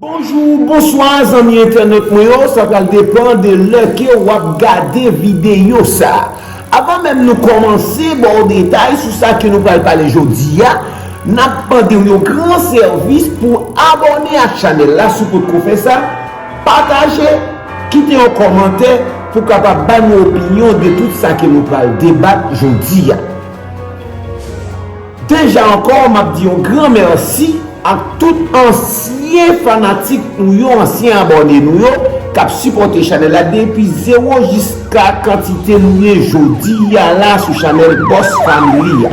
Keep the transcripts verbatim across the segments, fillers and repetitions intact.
Bonjou, bonswa, zanmi entènot mwen yo, sa pral depann de lè ke w ap gade videyo sa. Avan menm nou kòmanse ba w detay sou sa ke nou pral pale jodi a, n ap mande w yon gran sèvis pou abòne ak chanèl la si w potko fè sa, pataje, kite yon kòmantè pou kapab ba nou opinyon de tout sa ke nou pral debat jodi a. Deja ankò, m ap di yon gran mèsi ak tout ansyen fanatik nou yo, ansyen abòne nou yo, k ap sipòte chanèl la depi zewo jiska kantite nou ye jodi a la sou chanèl Boss Family a.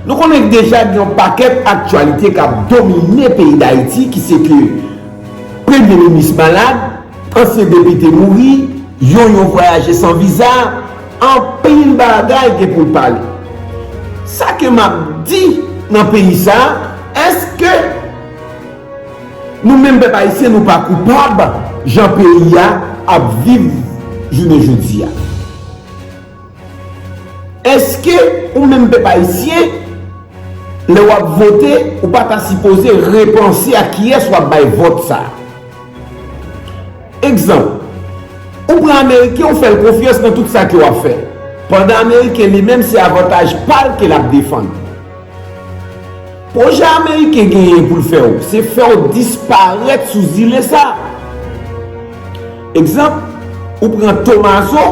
Nou konnen deja gen yon pakèt aktyalite k ap domine peyi Dayiti, ki se ke premye minis malad, ansyen depite mouri, Yonyon vwayaje san viza, anpil bagay gen pou l pale. Sa ke m ap di nan peyi sa, èske nou menm pèp ayisyen nou pa koupab jan peyi a ap viv jounen jodi a? Èske ou menm pèp ayisyen, lè w ap vote, ou pa ta sipoze repanse a kiyès w ap bay vòt sa? Egzanp, ou pran Ameriken, ou fè l konfyans nan tout sa ke w ap fè. Pandan Ameriken li menm, se avantaj pa l ke l ap defann. Pwojè Ameriken genyen pou l fè w, se fè w disparèt sou zile sa. Egzanp, ou pran Tomazo,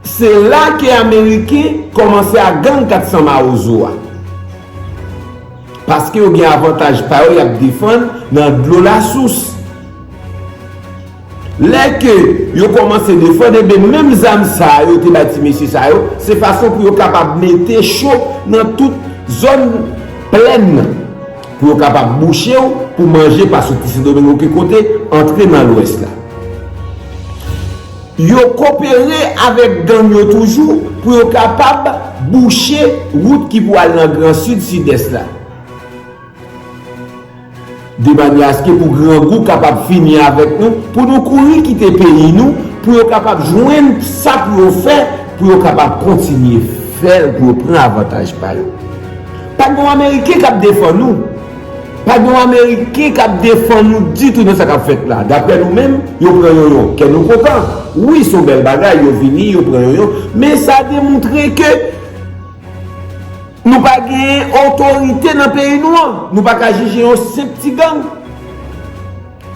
se la ke Ameriken kòmanse ak gang kat san Mawozo a. Paske yo gen avantaj pa yo y ap defann nan dlo lasous. Lè ke yo kòmanse defann, ebyen, menm zam sa yo te bay ti mesye sa yo, se fason pou yo kapab mete cho nan tout zòn plèn nan. Pou yo kapab bouche w, pou manje pa soti Sendomeng okenn kote, antre nan Lwès la. Yo kopere avèk gang yo toujou pou yo kapab bouche wout ki pou al nan Gran Sid, Sidès la. De manyè aske pou grangou kapab fini avèk nou, pou nou kouri kite peyi nou, pou yo kapab jwenn sa pou yo fè, pou yo kapab kontinye fè l, pou yo pran avantaj pa yo. Pa gen yon Ameriken k ap defann nou. Pa gen yon Ameriken k ap defann nou ditou nan sa k ap fèt la. Daprè nou menm, yo pran Yonyon. Kè nou kontan. Wi, se yon bèl bagay, yo vini, yo pran Yonyon. Men sa demontre ke nou pa gen otorite nan peyi nou an. Nou pa ka jije yon senp ti gang.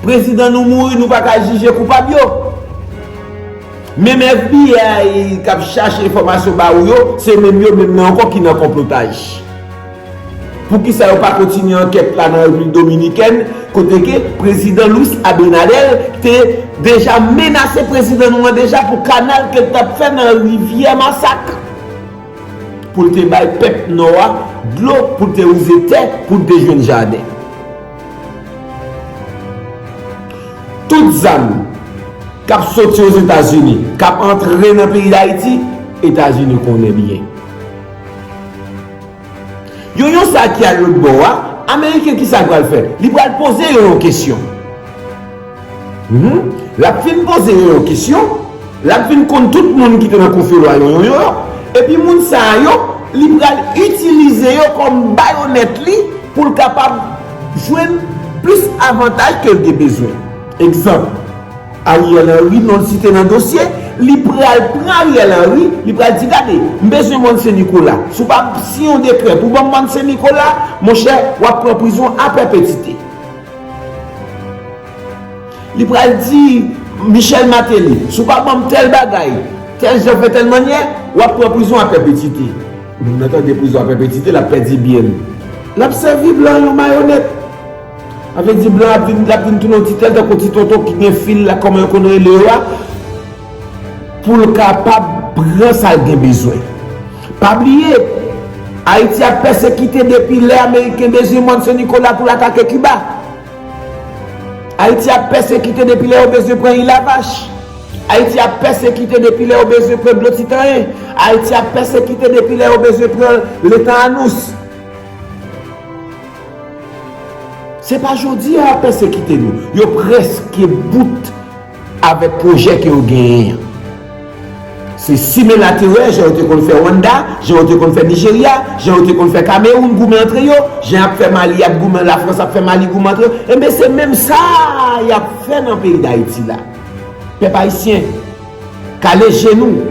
Prezidan nou mouri, nou pa ka jije koupab yo. Menm F B I k ap chache enfòmasyon ba ou yo, se menm yo menm nan ankò ki nan konplotaj. Poukisa yo pa kontinye ankèt la nan Repiblik Dominikèn, kote ke prezidan Luis Abinader te deja menase prezidan nou an deja pou kanal ke l t ap fè nan rivyè Masak, pou l te bay pèp Nò a dlo, pou l te wouze tè, pou l te jwenn jaden. Tout zam k ap soti Ozetazini, k ap antre nan peyi Dayiti, Etazini konnen byen. Yonyon sa ki al lòt bò a, Ameriken, kisa l pral fè? Li pral poze Yonyon kesyon. Mhm. L ap fin poze Yonyon kesyon, l ap vin konn tout moun ki te nan konfelo a Yonyon yo, epi moun sa yo, li pral itilize yo kòm bayonèt li pou l kapab jwenn plis avantaj ke l gen bezwen. Egzanp, Ariel Henry, non l site nan dosye, li pral pran Ariel Henry, li pral di, "Gade, m bezwen Mòn Sen Nikola. Si w pa siyen yon dekrè pou ban m Mòn Sen Nikola, monchè, w ap pran prizon a pèpetite." Li pral di Michel Martelly, "Si w pa ban m tèl bagay, tèl jan fè tèl mannyè, w ap pran prizon a pèpetite." Moun nan tande prizon a pèpetite, l ap pèdi byen l. L ap sèvi blan yon mayonèt. Sa vle di blan ap vin, l ap vin tounen yon ti tèl tankou ti tonton ki gen fil la, kòman yo konn rele yo a, pou l kapab pran sa l gen bezwen. Pa bliye, Ayiti ap pèsekite depi lè Ameriken bezwen Mòn Sen Nikola pou l atake Kiba. Ayiti ap pèsekite depi lè yo bezwen pran Ilavach. Ayiti ap pèsekite depi lè yo bezwen pran dlo Titanyen. Ayiti ap pèsekite depi lè yo bezwen pran letan Anous. Se pa jodi a y ap pèsekite nou. Yo prèske bout avèk pwojè ke yo genyen an. Se simen laterè, jan yo te konn fè Rwanda, jan yo te konn fè Nijerya, jan yo te konn fè Kamewoun goumen antre yo, jan y ap fè Mali, y ap goumen, Lafrans ap fè Mali goumen antre yo. Enben, se menm sa y ap fè nan peyi Dayiti la. Pèp ayisyen, kale je nou,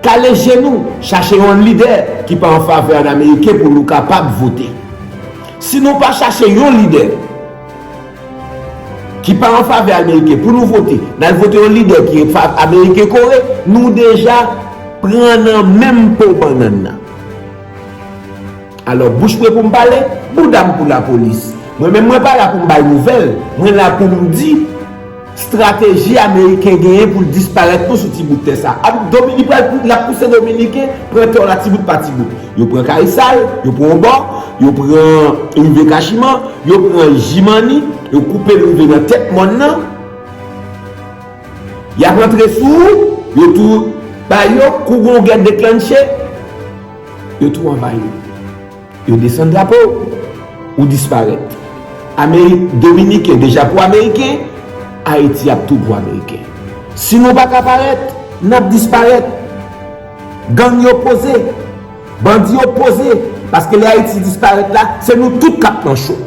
kale je nou, chache yon lidè ki pa an favè an Ameriken pou nou kapab vote. Si nou pa chache yon lidè ki pa an favè Ameriken pou nou vote, n al vote yon lidè ki an favè Ameriken kore, nou deja pran nan menm po bannann nan. Alò, bouch mwen pou m pale, bouda m pou lapolis. Mwen menm, mwen pa la pou m bay nouvèl, mwen la pou m di strateji Ameriken genyen pou l disparèt nou sou ti bout tè sa. Ap Domini pral pou, l ap pouse Dominiken pran tè w la ti bout pa ti bout. Yo pran Kayisal, yo pran Obò, yo pran rive Kachiman, yo pran Jimani, yo koupe l rive nan tèt mòn nan. Y ap rantre sou ou, yo tou bay yo, kou gon gè deklanche, yo tou anvayi w. Yo desann drapo w, ou disparèt. Amerik, Dominiken deja pou Ameriken, Ayiti ap tou pou Ameriken. Si nou pa ka parèt, n ap disparèt. Gang yo poze, bandi yo poze, paske lè Ayiti disparèt la, se nou tout k ap pran cho.